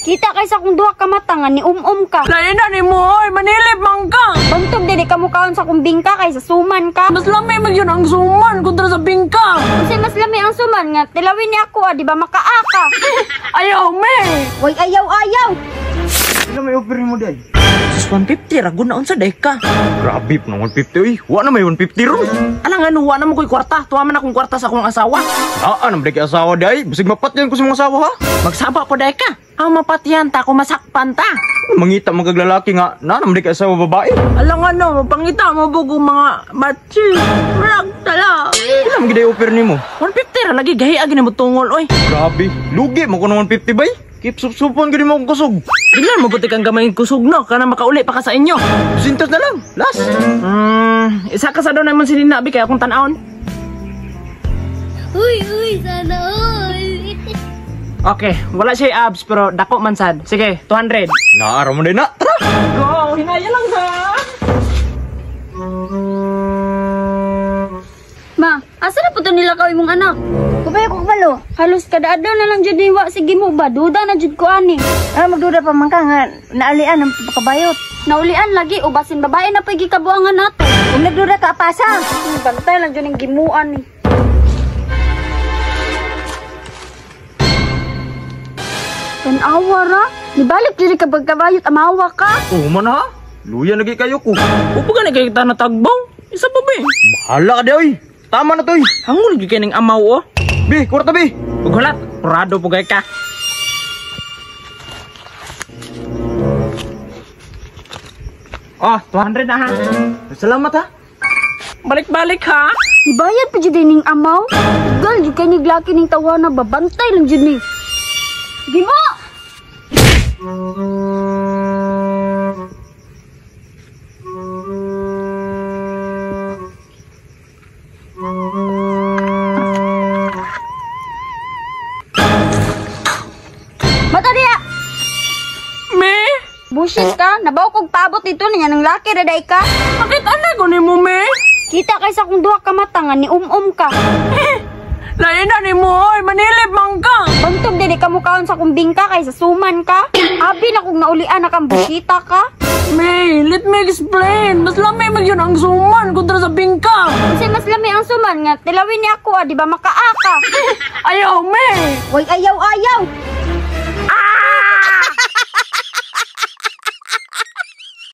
Kita kay sa akong duha ka mata nga ni um-um ka. Lain na nimo oy, manilip man ka. Bantog dili ka mukaon sa akong bingka kay sa suman ka. Mas lami man yun ang suman kontra sa bingka. Kasi mas lami ang suman nga tilawin ni ako ah, di ba makaaka. Ayaw me. Way ayaw ayaw. Sino may offer mo day? Sus 150 ra gud na unsa day ka. Grabe pa ng 150 oy. Wa na may 150 ron. Alang ano wa na mo koy kwarta. Tuwa man akong kwarta sa akong asawa. Naa na kay asawa day. Basig mapatyan ko sa mga asawa ha. Magsaba po day ka. Ang mapatyan ta ko masakpan ta. Mangita man kag lalaki nga naa na kay asawa babae. Alang ano, mapangita mo bugong mga matchi. Rag tala. Pila man gid offer nimo? 150 ra lagi gahi agi nimo tungol oy. Grabe, lugi mo ko ng 150 bay. Keep sup-supon gid mo akong kusog. Biglan mo buti kang gamay kusog no, kana makauli pa ka sa inyo. Sintos na lang. Last. Isa ka sa daw naman sininabi kay akong tan-awon. Uy, uy, sana all. Okay, wala siya abs pero dako man sad. Sige, 200. Naara mo din na. Tara. Go, hinaya lang ha. Ma, asa na po to nila ka imong anak? Kubay ko kabalo. Halos kada adlaw na lang jud ni wa sige mo ba duda na jud ko ani. Ano magduda pa man ka nga naalian ang pagkabayot. Naulian lagi o basin babae na pa'y gikabuangan nato. Kung nagduda ka pasa. Bantay lang jud ning gimuan ni. Tan-awa ra, nibalik jud ka pagkabayot amawa ka. Oh man ha. Luya lagi kayo ko. Upo gani kay kita natagbaw. Isa pa ba? Bahala ka di oy. Tama na to oy. Hangol gyud kay ning amaw oh. Bi, kwarta bi. Ug hulat, kurado po kay ka. Oh, 200 na ha. Salamat ha. Balik-balik ha. Nibayad pa jud ning amaw. Gal jud kay niglaki ning tawana babantay lang jud ni. Gimo! Mata diya! Me? Bushis ka, nabaw kog paabot dito niya ng laki ra day ka. Bakit ana ko nimo me? Kita kay sa akong duha ka mata nga ni um-um ka. Lain na nimo oy, manilip man ka. Bantog dili ka mukaon sa akong bingka kay sa suman ka. Abi na kog naulian na kang busita ka. Me, let me explain. Mas lami man yun ang suman kontra sa bingka. Kasi mas lami ang suman nga tilawin ni ako ah, di ba makaaka. Ayaw me. Way ayaw ayaw.